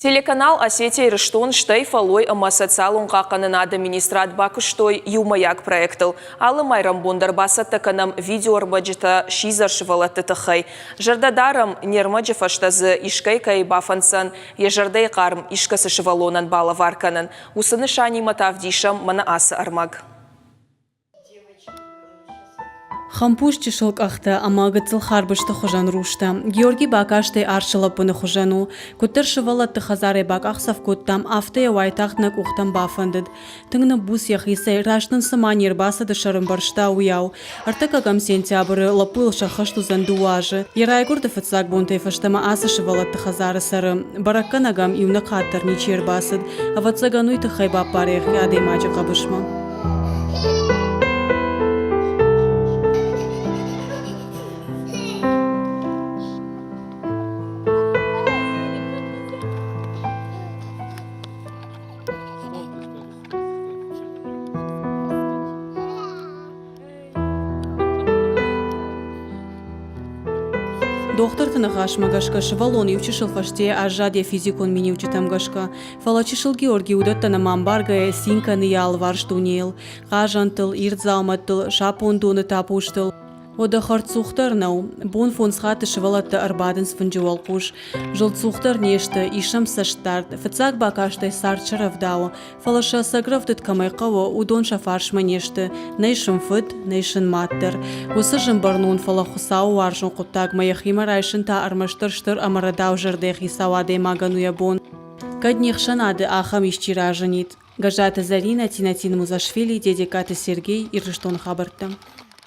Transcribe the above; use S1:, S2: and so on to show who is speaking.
S1: Телеканал Осетия-Ирыстон стӕй фӕллой ӕмӕ социалон хъахъхъӕнынады министрад бакуыстой иумӕйаг проектыл. Алы майрӕмбон дӕр бацӕттӕ кӕнӕм видеоӕрмӕджытӕ сидзӕр сывӕллӕтты тыххӕй. Зӕрдӕ дарӕм, не рмӕджы фӕстӕ дзы искӕй кӕй бафӕнддзӕн йӕ зӕрдӕйы хъарм искӕцы сывӕллонӕн балӕвар кӕнын. Уыцы нысанимӕ та вдисӕм мӕнӕ ацы ӕрмӕг.
S2: Хӕмпус чысыл къӕхтӕ ӕмӕ гыццыл харбызты хуызӕн рустӕ. Георги бакастӕй арсы лӕппыны хуызӕн у. Куыддӕр сывӕллӕтты хӕдзарӕй бакъахдзӕф кодтам, афтӕ йӕ уайтагъд нӕ къухтӕм бафӕндыд. Тынг ныббуц йӕхицӕй, раст нын цыма не рбацыды сӕр ӕмбӕрста, уыйау. Ӕртыккӕгӕм сентябры лӕппуйыл сӕххӕст уыдзӕн дыууӕ азы. Йӕ райгуырды фыццаг бонтӕй фӕстӕмӕ ацы сывӕллӕтты хӕдзары цӕры. Бӕрӕггӕнӕг ӕм иунӕг хатт дӕр ничи ӕрбацыд. Ӕвӕццӕгӕн, уый тыххӕй баппары йӕхи адӕймаджы хъӕбысмӕ. Дохтырты ныхасмӕ гӕсгӕ сывӕллон иучысыл фӕстейӕ аззад йӕ физикон миниуджытӕм гӕсгӕ, фӕлӕ чысыл Георги уыдӕттӕ нӕма ӕмбаргӕйӕ цин кӕны йӕ алыварс дунейыл, хъазӕнтыл, ирд дзаумӕттыл, сапондоны тапустыл. Уӕдӕ хӕрдцух дӕр нӕу. Бон фондз хатты сывӕллӕттӕ ӕрбадынц фынджы уӕлхъус. Зылдцух дӕр не сты, ис сӕм цӕстдард. Фыццаг бакастӕй цард сӕрӕвдауы, Фӕлӕ сӕ ӕцӕг рӕвдыд кӕмӕй хъӕуы, уыдон сӕ фарсмӕ не сты, нӕй сын фыд, нӕй сын мад дӕр. Уыцы зын бӕрнон, фӕлӕ Хуыцауы уарзон хъуыддагмӕ йӕхимӕ райсын та ӕрмӕстдӕр стыр ӕмӕ рӕдау зӕрдӕйы хицау адӕймагӕн у йӕ бон. Кӕд не хсӕнады ахӕм исчи разынид. Гӕззаты Зӕринӕ, Тинатин Музашвили, Дедегкаты Сергей, Ирыстоны хабӕрттӕ.